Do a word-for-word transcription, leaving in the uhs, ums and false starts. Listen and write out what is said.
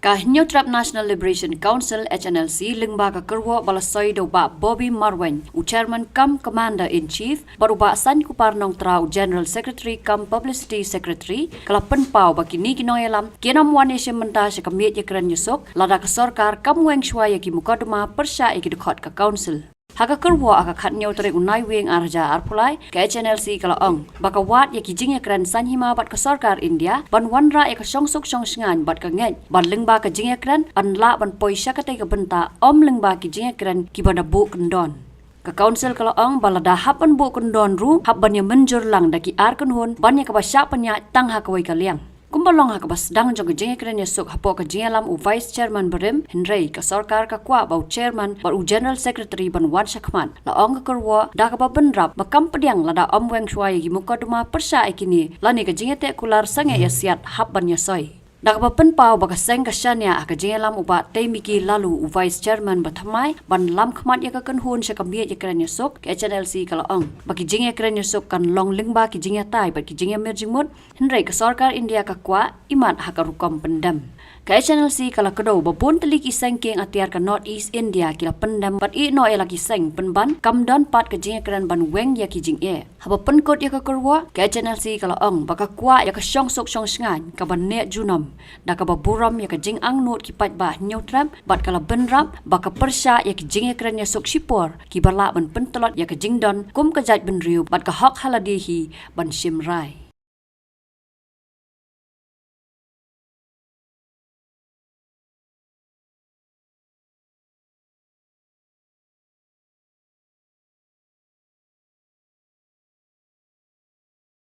Ka Hynñiewtrep National Liberation Council, H N L C, lyngba ka kyrwoh ba la soi da u Bah Bobby Marwein, u Chairman cum Commander in Chief, bad u Bah Sainkupar Nongtra, u General Secretary cum Publicity Secretary, ka la pynpaw ba kine ki nongïalam kin ym wan ïashim bynta sha ka miej ïakren ïasuk lada ka sorkar kam weng shuwa ïa ki mukotduma pyrshah ïa ki dkhot ka Council. Ha ka kyrwoh ha ka khathynñiew tarik u Naiwieng arhajar arphew lai, ka H N L C ka la ong ba ka wad ïa ki jingïakren saiñ hima bad ka sorkar India ban wanrah ïa ka shongsuk shongshngaiñ bad ka ngeit ba lyngba ka jingïakren yn lah ban poi sha katei ka bynta, ym lyngba ki jingïakren kiba da buh kyndon. Ka Council ka la ong ba lada hap ban buh kyndon ruh, hap ban ïa mynjur lang da ki ar kynhun ban ïa kaba shah pynïaid tang ha kawei ka liang. Kumba long ha kaba sdang jong ka jingïakren ïasuk hapoh ka jingïalam u Vice Chairman barim, hynrei ka sorkar ka kwah ba u Chairman bad u General Secretary ban wan shakhmat. La ong ka kyrwoh da kaba bynrap ba kam pdiang lada ym weng shuwa ïa ki mukotduma pyrshah ïa kine, lane ka jingïateh kular sangeh ïasiat hap ban ïasoi. Da kaba pynpaw ba ka seng ka shaniah ha ka jingïalam u Bah Teimiki Laloo, u Vice Chairman bathymmai ban lam khmat ïa ka kynhun sha ka miej ïakren ïasuk, ka H N L C ka la ong ba ki jingïakren ïasuk kan long lyngba ki jingïatai bad ki jingïamir jingmut, hynrei ka sorkar India ka kwah imat ha ka rukom pyndem. Ka H N L C ka la kdew ba bun tylli ki seng kieng atiar ka North East India ki la pyndem bad ïeh noh ïa la ki seng pynban kam don pat ka jingïakren ban weng ïa ki jingeh. Haba pynkut ïa ka kyrwoh, ka H N L C ka la ong ba ka kwah ïa ka shongsuk shongshngaiñ kaba neh junom, da kaba burom ïa ka jingangnud ki paidbah Hynñiewtrep bad ka la bynrap ba ka pyrshah ïa ki jingïakren ïasuk shipor kiba lah ban pyntlot ïa ka jingdon kum ka jaitbynriew bad ka hok ha lade hi ban shim rai.